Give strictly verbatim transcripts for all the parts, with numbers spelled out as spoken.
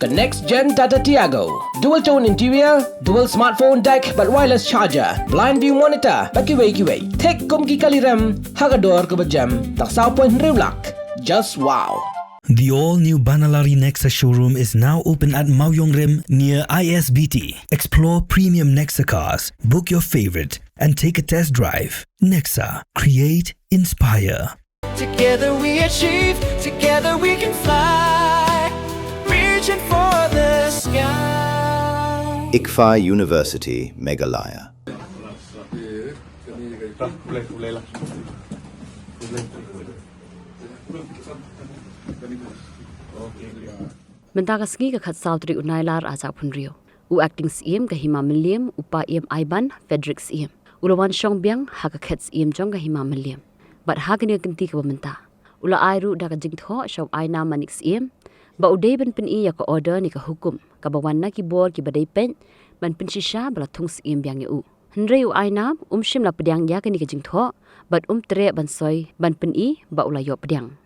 The next gen Tata Tiago. Dual tone interior, dual smartphone deck bad wireless charger, blind view monitor bad kiwei kiwei. Thik kum ki kali rem ha ka dor kaba jem, tang saw point hynriew lak. Just wow. The all-new Banalari Nexa showroom is now open at Mawiong Rim near I S B T. Explore premium Nexa cars, book your favorite, and take a test drive. Nexa, create, inspire. Together we achieve, together we can fly. Reaching for the sky. ICFAI University, Meghalaya. Mynta ka sngi ka khatsaw tarik u Nailar arhajar arphew hynriew, u Acting Syiem ka Hima Mylliem, u Paiem Aiban Frederick Syiem, u la wan shong biang ha ka khet Syiem jong ka Hima Mylliem. Bad ha kane ka kynti kaba mynta, u la ai ruh da ka jingthoh sha u Ainam Manik Syiem ba u dei ban pyni ïa ka order ne ka hukum kaba wan na ki bor kiba dei peit ban pynshisha ba la thung Syiem biang ïa u. Hynrei u Ainam um shym la pdiang ïa kane ka jingthoh bad um treh ban soi ban pyni ba u la ïoh pdiang.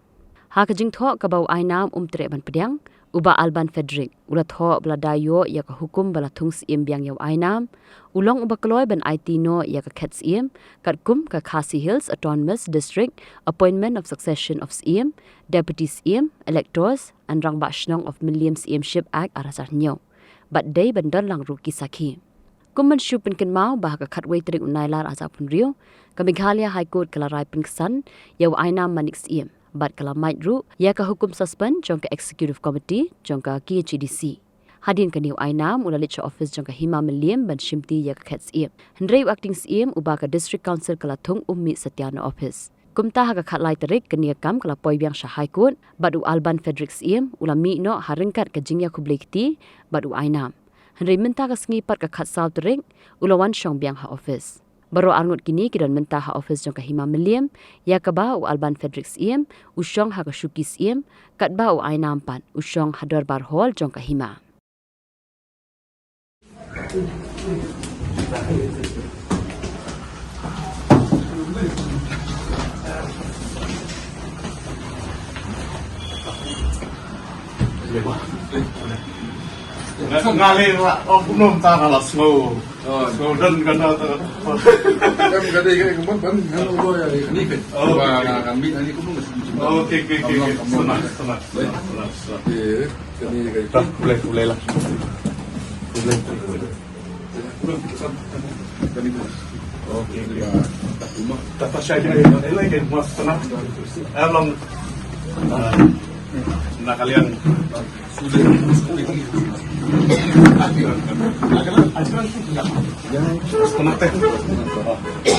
Ha ka jingthoh kaba u Ainam um treh ban pdiang, u Bah Alban Frederick u la thoh ba lada ïoh ïa ka hukum ba la thung Syiem biang ïa u Ainam, u long uba kloi ban aiti noh ïa ka khet Syiem katkum ka Khasi Hills Autonomous District Appointment of Succession of Syiem, Deputy Syiem, Electors and Rangbah Shnong of Mylliem Syiem Ship Act arhajar hynñiew. Bad dei ban don lang ruh ki sakhi. Kum ban shu pynkynmaw ba ha ka khatwei tarik u Nailar arhajar arphew hynriew, ka Meghalaya High Court ka la rai pynksan ïa u Ainam Manik Syiem bad ka la mait ruh ïa ka hukum suspend jong ka Executive Committee jong ka K H A D C. Hadien kane u Ainam u la leit sha office jong ka Hima Mylliem ban shimti ïa ka khet Syiem. Hynrei u Acting Syiem uba ka District Council ka la thung um mih satia na office. Kumta ha ka khatlai tarik kane ka kam ka la poi biang sha High Court bad u Alban Frederick Syiem u la mih noh ha ryngkat ka jingïakhublei kti bad u Ainam. Hynrei mynta ka sngi pat ka khatsaw tarik u la wan shong biang ha office. Baroh arngut kine ki don mynta ha office jong ka Hima Mylliem, ïa kaba u Alban Frederick Syiem u shong ha ka shuki Syiem, katba u Ainam pat u shong ha Dorbar Hall jong ka Hima. Nga, nga leh la, ong kumno mynta nga la sngew. Oh. Sngew don kane ta. Em, ka dei ka, ka mon ban, nga lo lo ïa ka ni ka. Oh, ba, okay. Nga, nga mih ani kumno nga sngewthuh. Oh, okay, okay, okay, okay. Kumno, kumno. Tenang, tenang, tenang, tenang, tenang. Eh, ka ni ka. Dah, boleh, boleh lah. Boleh, boleh. Okay, okay. Tapa siya dyan. Hello, okay, mas tenang. Eh, long. Ah, na kalian. Mas tenang teh.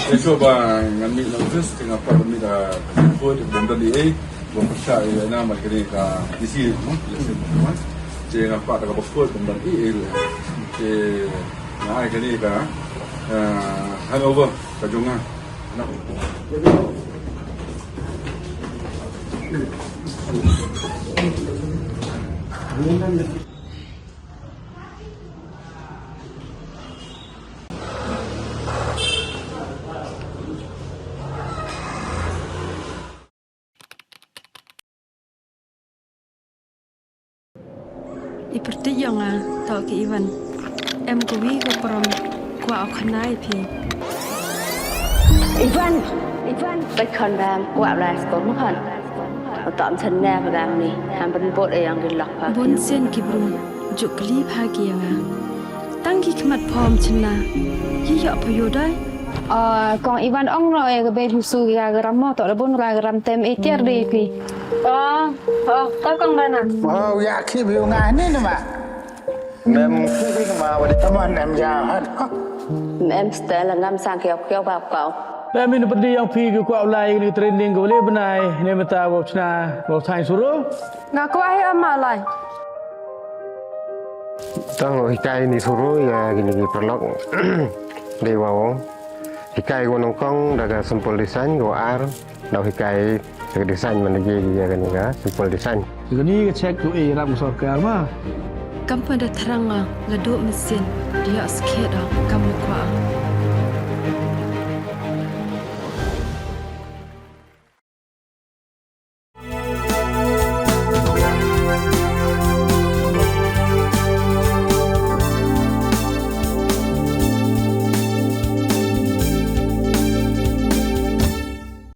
Ito ba ngan mih na office, kaya nga pat mih da ko, di bom dan di eh. Ba pyrshah ïa u Ainam bad kane ka D C, mo, lehse, mo. Te nga pat da kaba khuid kumban i, i, te nga ai kane ka, eh, handover ka jong nga. I pyrthei ïa nga, to ki Ivan. Em kawi ka prom, kwah u khana ïa phi. Ivan, Ivan, bai khon bam, kwah lai sko mo khon. Uta am chan ne ba gam ni, ham ban bot e yang di lak pa. Bun sien ki brum, juk kli pha ki ïa nga. Tang ki khmat phom chynna, yi ïoh pha ïoh dai. Ah, kong Ivan ong no e ka bei busu ya ka ram mo, to da bun ra ka ram tem e tiar de ki. Oh, oh, to kong Dana. Oh, ya ki bi nga ni ni ma. Mem ki bi ma wa di. Tama nem ya ha. Mem stel ngam sang kiau kiau ba kau. Mem in pedi yang phi ki kwah lai ni training ko le benai ni meta wa chna wa thang suru. Nga kwah hi ama lai. Tang hikai ni suru ïa kini ki paralok. Dei wa ong. Hikai ko nyngkong da ka simple design, ko ar da hikai da ka design man da ji ïa kani ka simple design. Kani ka check ko e ram ko sorkar ma. Kam pa da thrang nga la do mesin dia skhet da kam kwah.